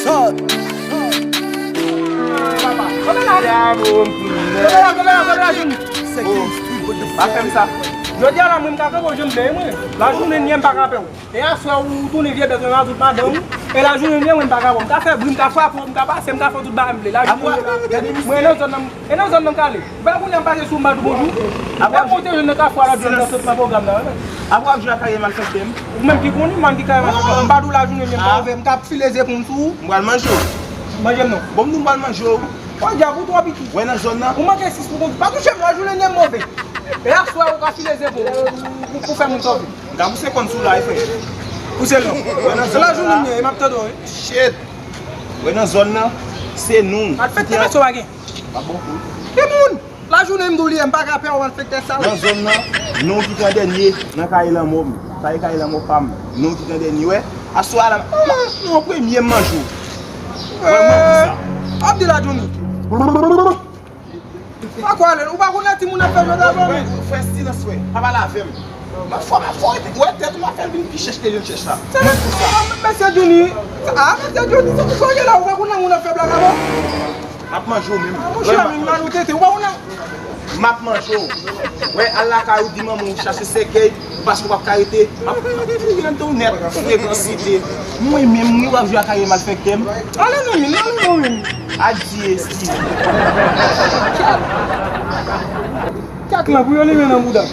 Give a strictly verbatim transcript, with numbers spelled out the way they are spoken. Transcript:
Shot. Kanpe la, kanpe la, kanpe la, Jimmy. Pa fè m sa. Jodi a la, mwen, m ka fè w janm dèyè mwen. Lajounen m, m pa ka fè w. E aswè ou tounen vye bèt nan tout madanm ou. E lajounen m, mwen, m pa ka fè w. M ka fè bri, m ka frape w, m ka pase, m ka fè tout bagay m vle. Lajounen m, mwen, nan zòn nan, e nan zòn nan m ka ale. Ou pa konnen m pase sou m pa di w bonjou. Lè m monte jwenn nan kafou a lòt jòt nan sot nan pwogram nan, wi. Apre w ap jwe ak karyè malfektè m. Ou menm ki konnen, man ki karyè malfektè m. M pa di w lajounen m pa ouvè, m ka file zepon m sou ou. M pral manje w. Manje m non. Bon, m di w m pral manje w. Pòdyab, ou twò piti. Wè nan zòn nan. Ou manke sis pou kont. Pa touche m, lajounen m move. E aswè ou ka file zepon pou, pou, pou fè moun sòti. M ka pouse kòn sou la, frè. Pouse l non. Wè nan zòn nan. Se lajounen m ye, e m ap tande w, wi. Shit. Wè nan zòn nan, se nou. Malfektè, mesye, w pa gen. Pa bon kou. Ki moun? Lajounen m di w li ye, m pa ka pè w, malfektè sal. Nan zòn nan, nou ki t an dènye nan kaye lanmò m. Sa e kaye lanmò pa m. Nou ki t an dènye, wè. Aswè a la, m, m, m an premye m manje w. Wè, mwen di sa. W ap di la, Johnny. Pa kwè ale, ou pa konnen timoun ap fè jwèt avè w, men. Fè silans, wè. Pa pale avè m. M ap fò, m ap fò, wè, tèt ou m ap fè l vin pi chèch ke li chèch la. Se mesye Johnny. A, mesye Johnny, se pou sa w ye la, ou pa konnen moun ap fè blag avè w. M ap manje w menm. A, monchè, men mal ou tete, ou pa konnen. M ap manje w. Wè, al lakay ou, di manman w chache sèkèy, paske w p ap ka rete. M ap, m ap foure anndan w nèt, fregansite. Mwen menm, mwen w ap jwe ak karyè malfektè m. Ale non, men, ale non, men. Adye, Steve. Kèk lan pou yo limen nan bouda.